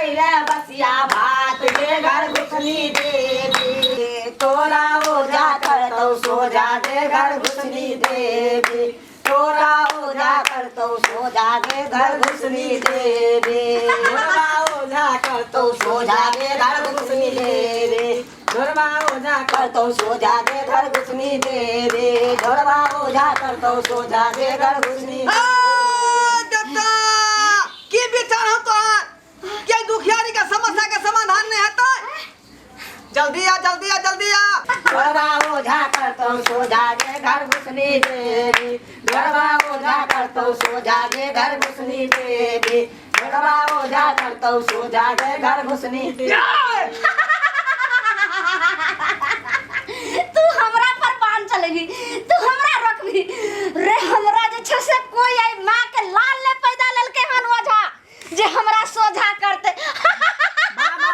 खैले बसिया भात गे घर घुसनी देवी। तोरा ओझा करतौ सोझा गे घर घुसनी देवी। तोरा ओझा करतौ सोझा गे घर घुसनी देवी। ढोरबा ओझा करतौ सोझा गे घर घुसनी देवी। ढोरबा ओझा करतौ सोझा गे घर घुसनी देवी। ढोरबा ओझा करतौ सोझा गे घर घुसनी। देवता, की विचार हो तोहार के दुखियारी के समस्या के समाधान नहीं हेतै? जल्दी आ, जल्दी आ, जल्दी आ। ढोरबा ओझा करतौ सोझा गे घर घुसनी देवी। ढोरबा ओझा करतौ सोझा गे घर घुसनी देवी। ढोरबा ओझा करतौ सोझा गे घर घुसनी देवी। तू हमरा पर बाण चलेबी, तू हमरा रोकबी रे? हमरा जे छै से कोई आई माँ के लाल ने पैदा लेलकै हन ओझा जे हमरा सोझा करते। बाबा।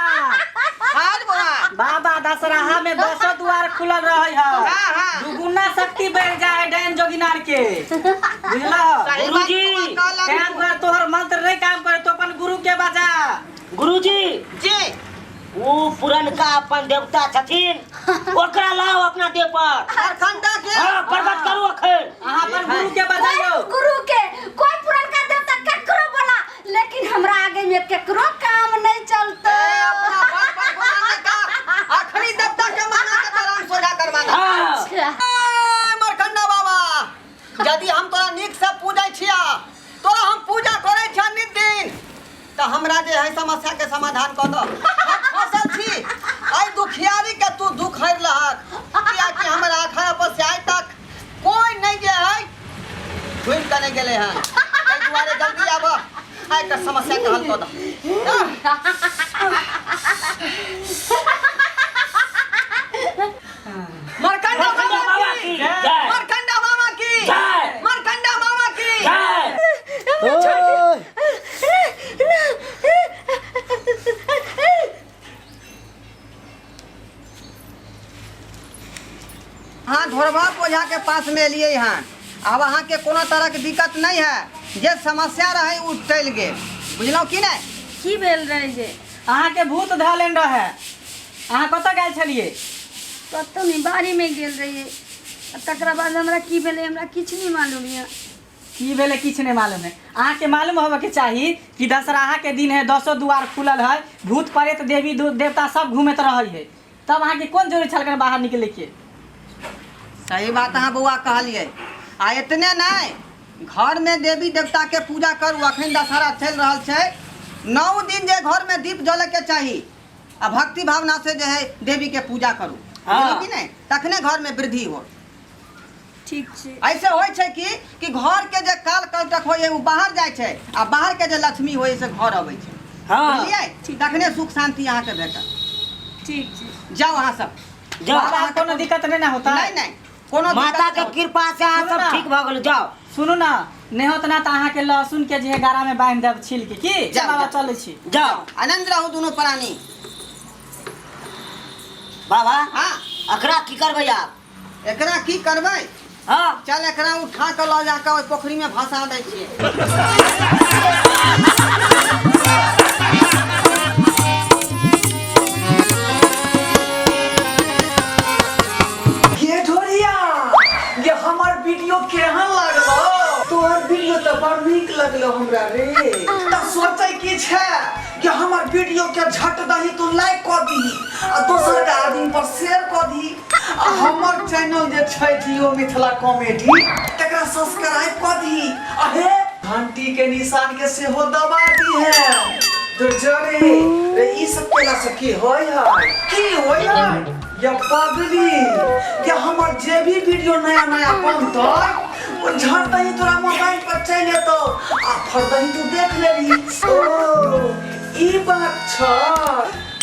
आज बौआ। बाबा, दशहरा में दसो द्वार खुलल रहे है। हाँ, हाँ। दुगुना शक्ति बढ़ जाए है डायन जोगिनार के, बुझलो? सही बात। गुरुजी। बौआ कहलक। काम कर, तोहर मंत्र नहीं काम करे तो अपन गुरु के बजा। गुरुजी। जी। ओ पुरनका अपन देवता छथिन, ओकरा लाओ अपना देह पर। झारखंडा के। हाँ, पर्वत करू अखन। अहाँ अपन गुरु के बजाइयो। कोई गुरु के, कोई पुरनका देवता, केकरो बोला, लेकिन हमरा आगे में केकरो काम नहीं चलता। ए, अपना बाप पर गुमान कर, आखिरी देवता के माना के तोरा सोझा करवाना। हाँ। अच्छा। ए, मरकंडा बाबा, यदि हम तोरा नीक से पूजै छिया, तोरा हम पूजा करै छिया नित दिन, तऽ हमरा जे है समस्या के समाधान कऽ दऽ। हम फसल छी एहि दुखियारी के, तू दुख हरि लहक, कियाकि हमरा अखन पर से आइ तक कोई नहीं जे है घुमि कऽ नहि गेलै हन। ताहि दुआरे जल्दी आबऽ, आइ एकर समस्या के हल कऽ दऽ। मरकंडा मरकंडा बाबा की की जय। मरकंडा बाबा की जय। मरकंडा बाबा की जय। हमरा छोड़ दे। हाँ, ढोरबा ओझा के पास में एलियै हन। आब अहाँके कोनो तरहके दिक्कत नहीं है। जे समस्या रहे ओ टलि गेल, बुझलहुँ कि नहि? की भेल रहे जे? अहाँके भूत धऽ लेने रहे। अहाँ कतऽ गेल छलियै? कतहु नहि, बाड़ीमे गेल रहियै आ तकरा बाद हमरा की भेलै, हमरा किछु नहि मालूम यऽ। की भेलै किछु नहि मालूम है अहाँके? मालूम होबऽके चाही कि दशहरा के दिन है, दसो दुआर खुलल है, भूत प्रेत देवी देवता सब घूमैत रहै है, तब अहाँके कोन जरूरी छल बाहर निकले के? सही बात अहाँ बौआ कहलियै। आ एतने नहि, घरमे देवी देवताके पूजा करू। अखन दशहरा चलि रहल छै, 9 दिन जे घरमे दीप जलैके चाही आ भक्ति भावना से जे है देवी के पूजा करू। हाँ। बुझलहुँ कि नहि? तखने घरमे वृद्धि हो। ठीक छै। ऐसे होइ छै कि घर के जे काल कलटक होइ है ओ बाहर जाइ छै आ बाहर के जे लक्ष्मी होइ है से घर अबै छै। हाँ। बुझलियै? तखने सुख शांति अहाँके भेटत। ठीक छै। जाउ अहाँ सब। जाओ। बाबा, कोनो दिक्कत नहीं ना होता? नहीं नहीं, कोनो माता दिक्कत के नहि। कृपा से अहाँ सुनू सब ना। ठीक भऽ गेल, जाओ। सुनू ना, नहि होत ना तऽ अहाँके लहसुन के जे है गारा में बान्हि देब छील के की। जाउ, बाबा, जाउ। चलै छी। जाओ। आनंद रहू दुनू प्राणी। बाबा। हाँ। एकरा की करबै आब? एकरा की करबै? हाँ। चल, एकरा उठा कऽ लऽ जा कऽ ओहि पोखरी में भसा दै छियै। ये ढोरिया, ये हमर वीडियो केहन लागलो? तोहर वीडियो तऽ बड़ नीक लगलो हमरा रे। तऽ सोचै की छै कि हमर वीडियो के झट दही तू लाइक कऽ दीही आ दोसर के आदमी पर शेयर कऽ दीही आ हमर चैनल जे छै जियो मिथिला कॉमेडी, तकरा सब्सक्राइब कऽ दीही आ हे घंटी के निशान के सेहो दबा दीहे। दुर्जरे रे, ई सब केला से की होय है? की होय है या पगली? या हमर जे भी वीडियो नया नया बनतै ओ झट दही तोरा मोबाइल पर चलि एतौ आ फरदही तू देख लेबही। ओ ई बात छ।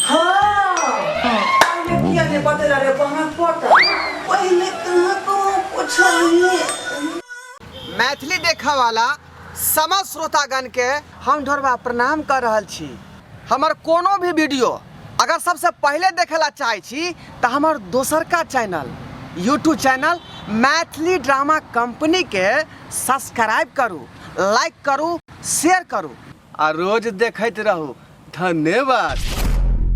हाँ, पहिले किया ने बतेला रे बहन पोता? पहिले कहाँ को पुछलही? मैथिली देखऽ वाला समस्त श्रोतागण के हम ढोरबा प्रणाम कर रहल छी। हमर कोनो भी वीडियो अगर सबसे पहिले देखे ला चाहै छी तऽ हमर दोसरका channel, YouTube channel Maithili drama company के सब्सक्राइब करू, लाइक करू, शेयर करू आ रोज देखैत रहू। धन्यवाद।